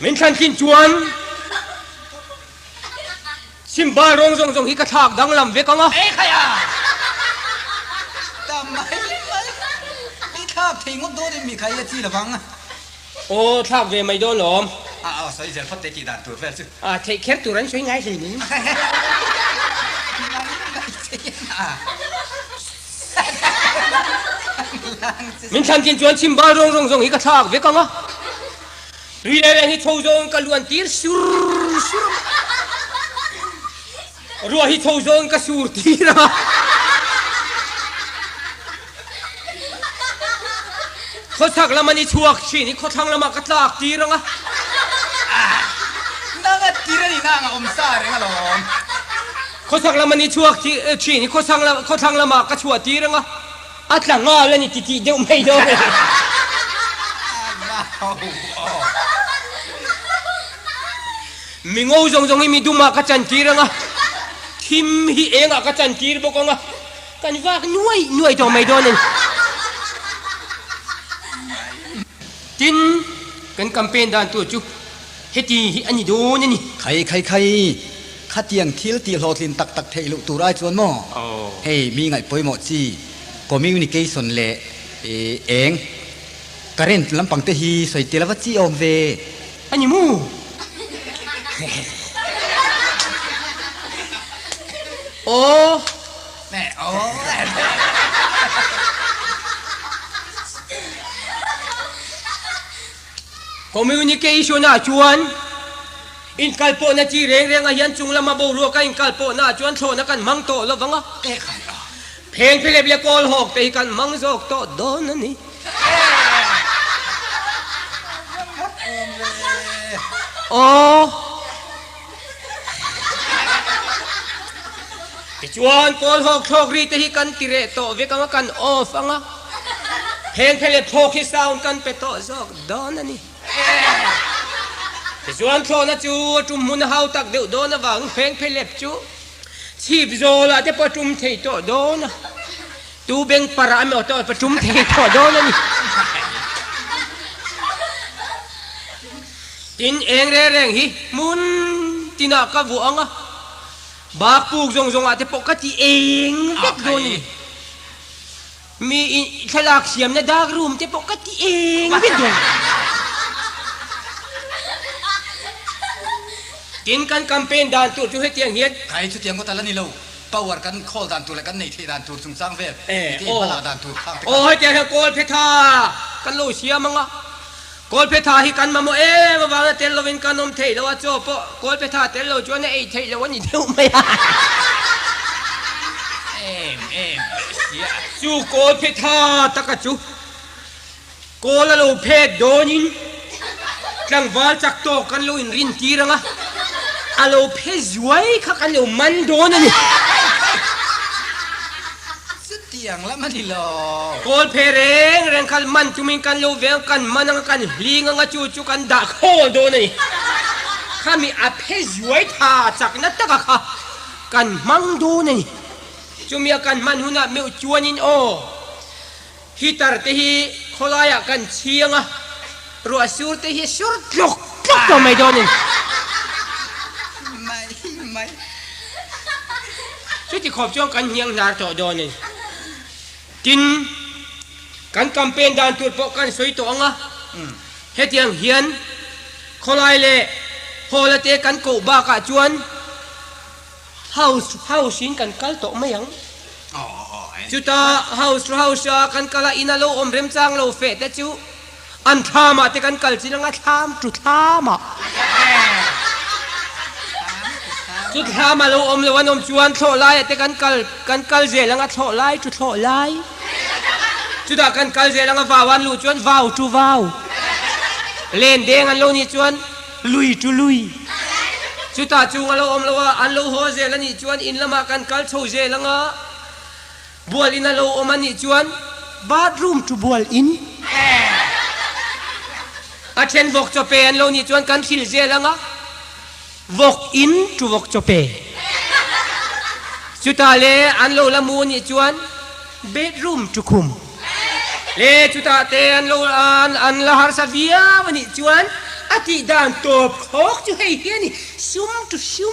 Min thlan thin chuan Chhimbal rawng zawng zawng hi ka thlak danglam vek ang a. Ei khai a! Ta mai mai. I thlak thei ngawt dawn in mi khai a chi lovang. Aw, thlak ve mai dawn lawm. A aw, sawi zel phawt te tih dan tur vel chu. A, theih kher tur an sawi ngai hlei ning. Mai mai che a. Min thlan thin chuan chhimbal rawng zawng zawng hi ka thlak vek ang a. Tui leh reng hi chho zawng ka luan tir sur sur a. Ruah hi chho zawng ka sur tir a. Khawchhak lam an i chhuak thin i khawthlang lamah ka tlak tir ang a. Nang a tir a ni nang a awm sa reng alawm. Khawchhak lam an i chhuak thin i khawthlang lamah ka chhuah tir ang a. A tla nghal a ni ti tih deuh mai dawn e. Mi ngo zawng zawng hi mi dumah ka chan tir ang a, thim hi engah ka chan tir bawk ang a, kan vak nuai nuai tawh mai dawn a ni. Tin, kan campaign dan tur chu heti hi a ni dawn a ni. Khai khai khai, Khatiang thil tih hlawhtlin tak tak theih loh tur ai chuan maw? Hei mi ngaih pawimawh chi communication leh eng current lampang te hi sawi tel a va chi awm ve. A ni mu? Aw. Communication ah chuan inkalpawhna chi reng rengah hian chung lama boruaka inkalpawhna ah chuan thlawhna kan hmang tawh lo vang a, pheng phelep leh kawl hawk te hi kan hmang zawk tawh dawn a ni. Aw. Tichuan kawl hawk thlawk ri te hi kan ti reh tawh vek ang a, kan off ang a. Heng thla leh thlawk hi sound kan pe tawh zawk dawn a ni. Tichuan thlawhna chu a tum hmun a hau tak deuh dawn avangin pheng phelep chu chhip zawlah te pawh a tum thei tawh dawn a, tu beng parah emaw te pawh a tum thei tawh dawn a ni. Tin, eng reng reng hi hmun tinah ka vuah ang a, bak puk zawng zawngah te pawh ka ti eng vek dawn a ni. Mi thlalak siamna dark room te pawh ka ti eng vek dawn. Tin kan campaign dan tur chu hetiang hian. Khai chutiang ngawt a la ni lo. Power kan khawl dan tur leh kan neih theih dan tur chungchang vel mite in hmalak dan tur khang te kan. Aw hetiang hian kawl phe tha kan lo siam ang a. Kawl phe tha hi kan mamawh em avanga tel lovin kan awm theih lo a, chaw pawh kawl phe tha tel lo chuan a ei theih loh a ni deuh mai a. Em em sia. Chu kawl phe tha taka chu kawl a lo phet dawnin tlangval chak tawk kan lo inrin tir ang a, a lo phe zuai kha kan lo man dawn a ni. Chutiang lam a ni lo. Kawl phe reng reng kha man tumin kan lo veng, kan man anga kan hling anga chu chu kan dah khawl dawn a ni. Khami a phe zuai tha chakna taka kha kan hmang dawn a ni. Chumi a kan hman hunah meuh chuanin aw, heater te hi khawlaiah kan chhiang a, ruah sur te hi sur tluk tluk tawh mai dawn a ni. Mai mai. Chuti khawp chuan kan hniang hnar tawh dawn a ni. Tin, kan campaign dan tur pawh kan sawi tawh ang a, hetiang hian khawlai leh hall a te kan koh bakah chuan house house in kan kal tawh mai ang. Chuta house house a kan kal a, in a lo awm remchang lo feh te chu An thlamah te kan kal chin anga thlam tu thlamah. Chu thlam a lo awm lo an awm chuan thlawh laiah te kan kal kan kal zel anga thlawh lai tu thlawh lai. Chutah kan kal zel anga vau an luh chuan vau tu vau. Len deng an lo nih chuan lui tu lui. Chutah chung a lo awm lo a an lo haw zel a nih chuan in lamah kan kal chho zel anga Bual in a lo awm a nih chuan bathroom chu bual in a then vawk chaw pe an lo nih chuan kan thil zel ang a, vawk in chu vawk chaw pe. Chutah le an lo la mu a nih chuan bedroom chu khum le chutah te an lo an la harsa viau a nih chuan. A tih dan tawp khawk chu hei hi a ni, sum to sum.